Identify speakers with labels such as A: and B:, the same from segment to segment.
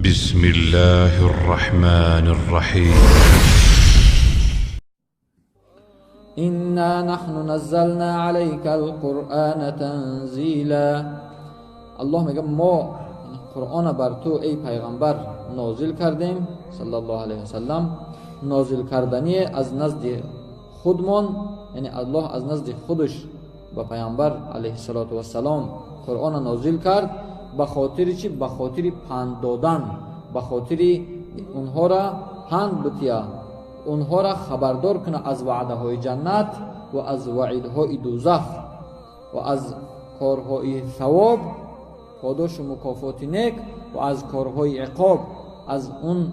A: بسم الله الرحمن الرحيم.
B: إنا نحن نزلنا عليك القرآن تنزيلا. الله میگه ما قرآن بر تو ای پیغمبر نازل کردیم صلی الله علیه وسلم، نازل کردنی از نزد خودمان، یعنی الله از نزد خودش به پیامبر علیه الصلاة والسلام قرآن نازل کرد. به خاطر چی؟ به خاطر پند دادن، به خاطر اونها را پند بتیا، اونها را خبردار کنه از وعده های جنت و از وعیدهای دوزخ و از کارهای ثواب، پاداش و مکافات نیک، و از کارهای عقاب، از اون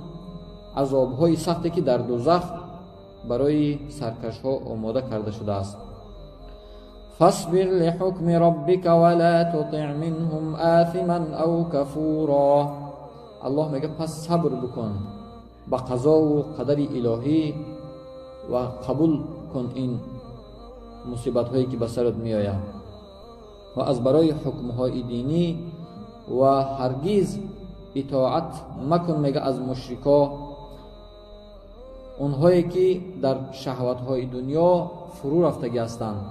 B: عذابهای سختی که در دوزخ برای سرکشها آماده کرده شده است. فاصبر لحكم ربك ولا تطع منهم آثما او كفورا. الله میگه پس صبر بکن به قضا و قدر الهی و قبول کن این مصیبت هایی که به سرت میآید و از برای حکم های دینی، و هرگز اطاعت مکن میگه از مشرکا، اونهایی که در شهوت های دنیا فرو رفتگی هستند،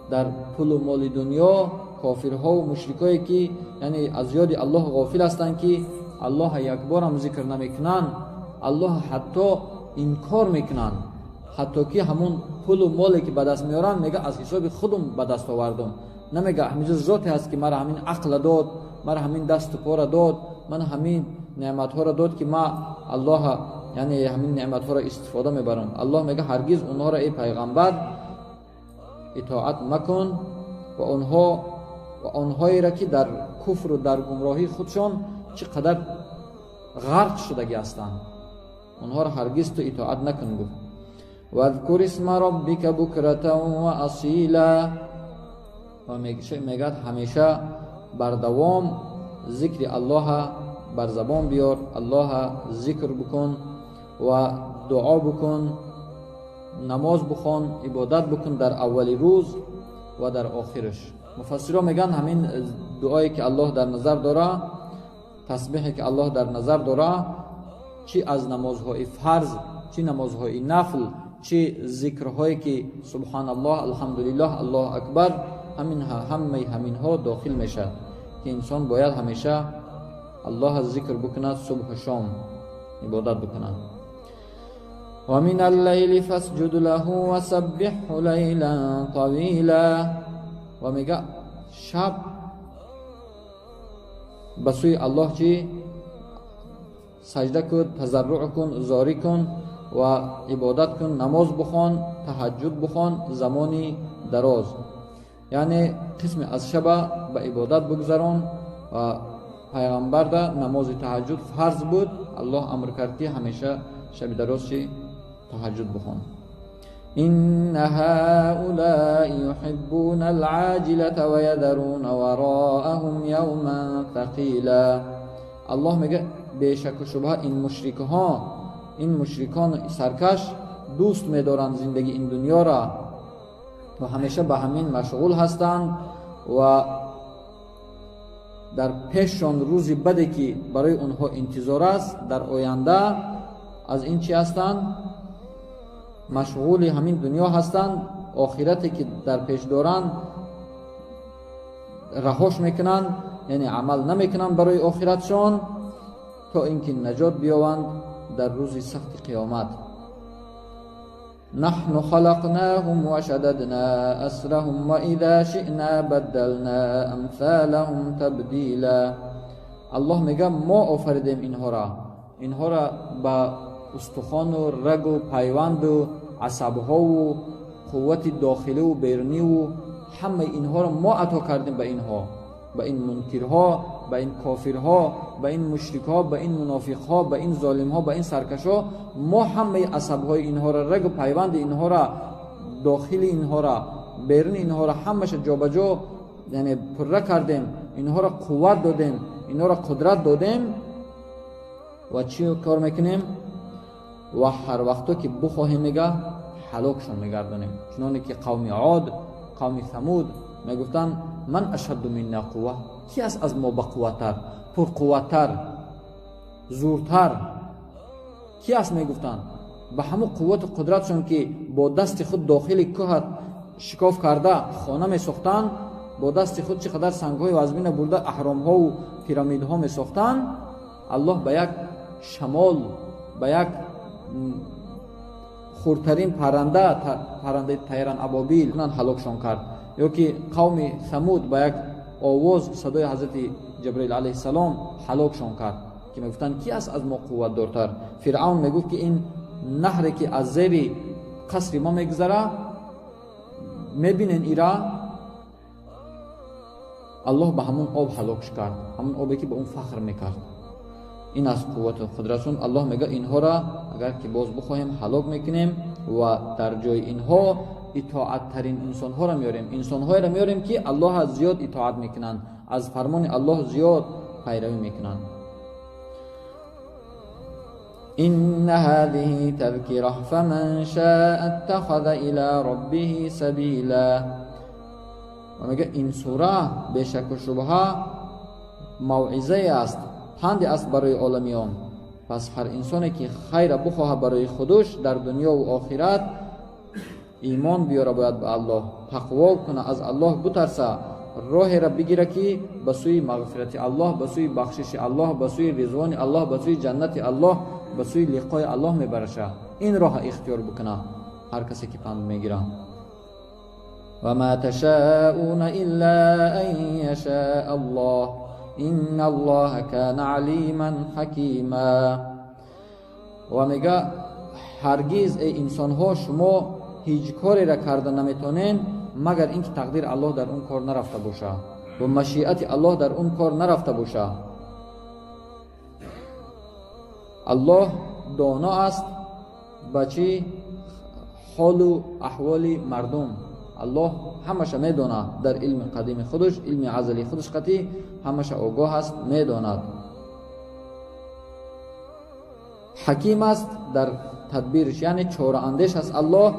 B: در پول و مال دنیا، کافرها و مشرکایی که یعنی از یاد الله غافل هستند که الله یک بار هم ذکر نمیکنن، الله حتی انکار میکنن، حتی که همون پول و مالی که به دست میارن میگه از حساب خودم به دست آوردم، نمیگه همینجا ذاتی هست که مرا همین عقل داد، مرا همین دست و پا را داد، من همین نعمت ها را داد که ما الله یعنی همین نعمت ها را استفاده میبرم. الله میگه هرگز اونها را ای پیغمبر اطاعت مکن و آنها و آنهایی را که در کفر و در گمراهی خودشان چقدر غرق شدگی هستند، آنها را هرگز تو اطاعت نکن. گفت واذکر اسم ربک بکرة و اصیلا. و میگه همیشه بر دوام ذکر الله بر زبان بیار، الله ذکر بکن و دعا بکن، نماز بخوان، عبادت بکن در اول روز و در آخرش. مفسرها میگن همین دعایی که الله در نظر داره، تسبیحی که الله در نظر داره، چی از نمازهای فرض، چی نمازهای نفل، چی ذکرهایی که سبحان الله، الحمدلله، الله اکبر، همین همه همینها داخل میشه که انسان باید همیشه الله ذکر بکند، صبح و شام عبادت بکند. ومن الليل فاسجد له وسبحه ليلا طويلا. و میگه شب به سوی الله چی سجده کن، تضرع کن، زاری کن و عبادت کن، نماز بخوان، تهجد بخوان زمانی دراز، یعنی قسم از شب به عبادت بگذران. و پیغمبر ده نماز تهجد فرض بود، الله امر کرد که همیشه شب دراز چی تهجد بخوان. إن هؤلاء يحبون العاجلة ويذرون وراءهم يوما ثقيلا. الله میگه بیشک و شبهه این مشرکها، این مشرکان سرکش دوست میدارند زندگی این دنیا را و همیشه به همین مشغول هستند و در پیششان روزی بده که برای اونها انتظار است در آینده، از این چی هستند؟ مشغول همین دنیا هستند، آخرتی که در پیش دارند رهاش میکنند، یعنی عمل نمیکنند برای آخرتشان تا اینکه نجات بیابند در روز سخت قیامت. نحن خلقناهم وشددنا أسرهم وإذا شئنا بدلنا أمثالهم تبدیلا. الله میگه ما آفریدیم اینها را، اینها را با استخوان و رگ و پیوند و عصبها و قوت داخلی و بیرونی و همه اینها را ما عطا کردیم به اینها، به این منکرها، به این کافرها، به این مشرکها، به این منافقها، به این ظالمها، به این سرکشها. ما همه عصبهای اینها را، رگ و پیوند اینها را، داخل اینها را، بیرون اینها را همش جابجا یعنی پره کردیم، اینها را قوت دادیم، اینها را قدرت دادیم. و چی کار میکنیم؟ و هر وقتا که بخواهیم میگه هلاکشون میگردانیم، چنانه که قوم عاد، قوم ثمود میگفتن من اشد منا قوه، کی است از ما بقوتر، پرقوتر؟ Зуртар ки аст мегуфтанд? Ба ҳамун қуввату қудратшон, ки бо дасти худ дохили кӯҳат шикоф карда хона месохтанд, бо дасти худ чӣ қадар сангҳои вазмина бурда аҳромҳову пирамидҳо месохтанд, Аллоҳ ба як шамол, ба як хурдтарин парранда, паррандаи тайран абобил ҳалокшон кард. Ё ки қавми Самуд ба як овоз, садои ҳазрати Ҷабраил алайҳиссалом ҳалокшон кард, ки мегуфтанд ки аст аз мо қувватдортар. Фиръавн мегуфт, ки ин наҳре, ки аз зери қасри мо мегузара, мебинен ира, Аллоҳ ба ҳамун об ҳалокш кард, ҳамун обе, ки ба он фахр мекард. Ин аз қуввату қудратшон. Аллоҳ мега, инҳоро агар ки боз бихоҳем, ҳалок мекунем ва дар ҷои инҳо итоаттарин инсонҳоро меорем, инсонҳоеро меорем, ки Аллоҳа зиёд итоат мекунанд, аз фармони Аллоҳ зиёд пайравӣ мекунанд. إن هذه تذكرة فمن شاء اتخذ إلى ربه سبيلا. و میگه این سوره بی شک و شبهه موعظه است، پند است برای عالمیان. پس هر انسانی که خیر بخواهد برای خودش در دنیا و آخرت، ایمان بیاره باید به الله، تقوا کنه، از الله بترسه، راه را بگیره که به سوی مغفرت الله، به سوی بخشش الله، به سوی رضوان الله، به سوی جنت الله، به سوی لقای الله میبرشه. این راه اختیار بکنه هر کسی که پند میگیره. و ما تشاءون الا ان یشاء الله ان الله كان علیما حکیما. و میگه هرگز ای انسان ها، شما هیچ کاری را کرده نمیتونین مگر اینکه تقدیر الله در اون کار نرفته باشه و مشیت الله در اون کار نرفته باشه. الله دانا است به چی حال و احوال مردم. الله همش میدونه، در علم قدیم خودش، علم ازلی خودش قطعی همش آگاه است، میداند. حکیم است در تدبیرش، یعنی چاره اندیش است الله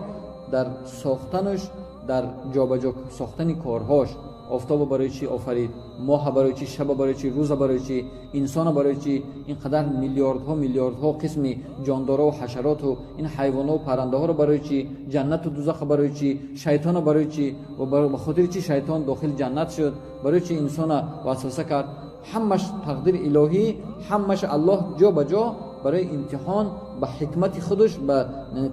B: در ساختنش، در جابجا ساختن کارهاش. آفتاب برای چی آفرید، ماه برای چی، شب برای چی، روز برای چی، انسان برای چی، اینقدر میلیاردها میلیاردها قسم جاندارا و حشرات و این حیوانات و پرنده ها رو برای چی، جنت و دوزخ برای چی، شیطان برای چی و به خاطر چی شیطان داخل جنت شد، برای چی انسان وسوسه کرد. همش تقدیر الهی، همش الله جا به جا برای امتحان به حکمت خودش، به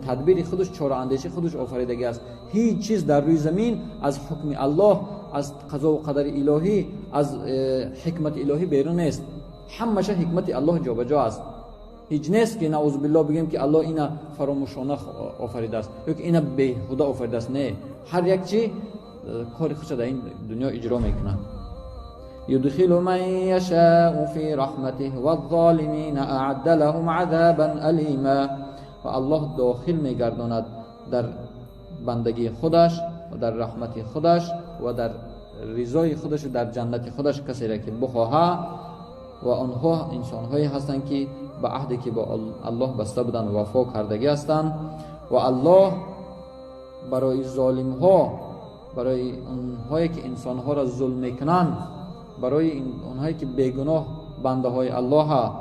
B: تدبیر خودش، چاره اندیشی خودش آفریدگی است. هیچ چیز در روی زمین از حکم الله، از قضا و قدر الهی، از حکمت الهی بیرون نیست. همش حکمت الله جابجا است. هیچ نیست که نعوذ بالله بگیم که الله اینا فراموشانه آفریده است یا که اینا بیهوده آفریده است. نه، هر یک چی کار خودش در این دنیا اجرا میکنه. يدخل من يشاء في رحمته والظالمين أعد لهم عذابا أليما. و الله داخل میگرداند در بندگی خودش و در رحمت خودش و در رضای خودش و در جنت خودش کسی را که بخواهد. و آنها انسانهایی هستند که به عهدی که با الله بسته بودند وفا کردگی هستند. و الله برای ظالم ها، برای آنهایی که انسانها را ظلم میکنند، برای آنهایی که بیگناه بنده های الله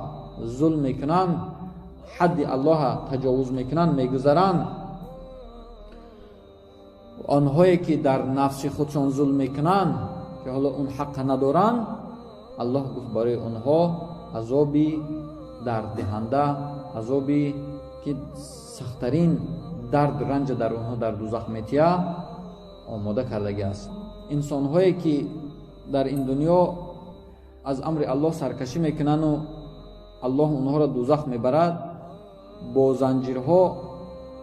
B: ظلم میکنند، حد الله تجاوز میکنند، میگذرند، آنهایی که در نفس خودشان ظلم میکنند که حالا اون حق ندارند، الله گفت برای آنها عذابی درددهنده، عذابی که سختترین درد رنج در آنها در دوزخ میتیه آماده کردگی است. انسانهایی که در این دنیا از امر الله سرکشی میکنند و الله اونها را دوزخ میبرد، با زنجیرها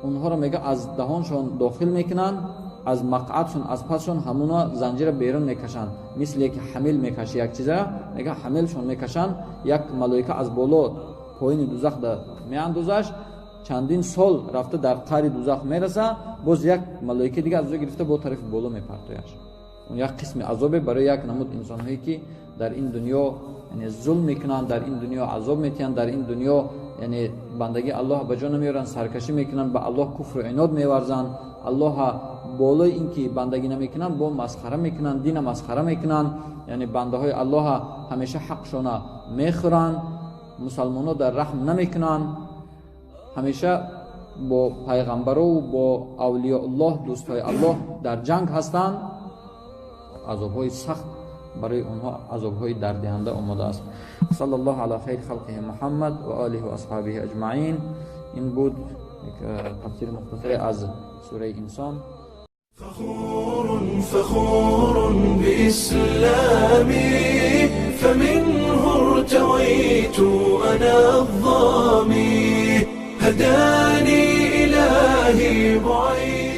B: اونها را میگه از دهانشان داخل میکنند، از مقعدشون، از پسشون همونا زنجیر بیرون میکشند، مثل یک حمل میکشه یک چیزا، میگه حملشون میکشند، یک ملائکه از بالا پایین دوزخ در میاندازش، چندین سال رفته در قعر دوزخ میرسه، باز یک ملائکه دیگه از اونجا گرفته با طرف بالا میپرتویش. اون یک قسم عذاب برای یک نمود انسانهایی که در این دنیا یعنی ظلم میکنن، در این دنیا عذاب میتین، در این دنیا یعنی بندگی الله به جا نمیارن، سرکشی میکنن، به الله کفر و عناد میورزن، الله بالای اینکه بندگی نمیکنن با مسخره میکنن، دین مسخره میکنن، یعنی بنده های الله همیشه حقشون میخورن. Мусалмонҳо дар раҳм намекунанд, ҳамеша бо пайғамбарову бо авлиёуллоҳ, дӯстҳои Аллоҳ дар ҷанг ҳастанд. Азобҳои сахт барои онҳо, азобҳои дардиҳанда омода аст. صلى الله على خير خلقه محمد وآله وأصحابه أجمعين. Ин буд тафсири мухтасаре аз сураи Инсон.
C: فخور فخور بإسلامي، فمنه ارتويت أنا الظامي، هداني إلهي بعيد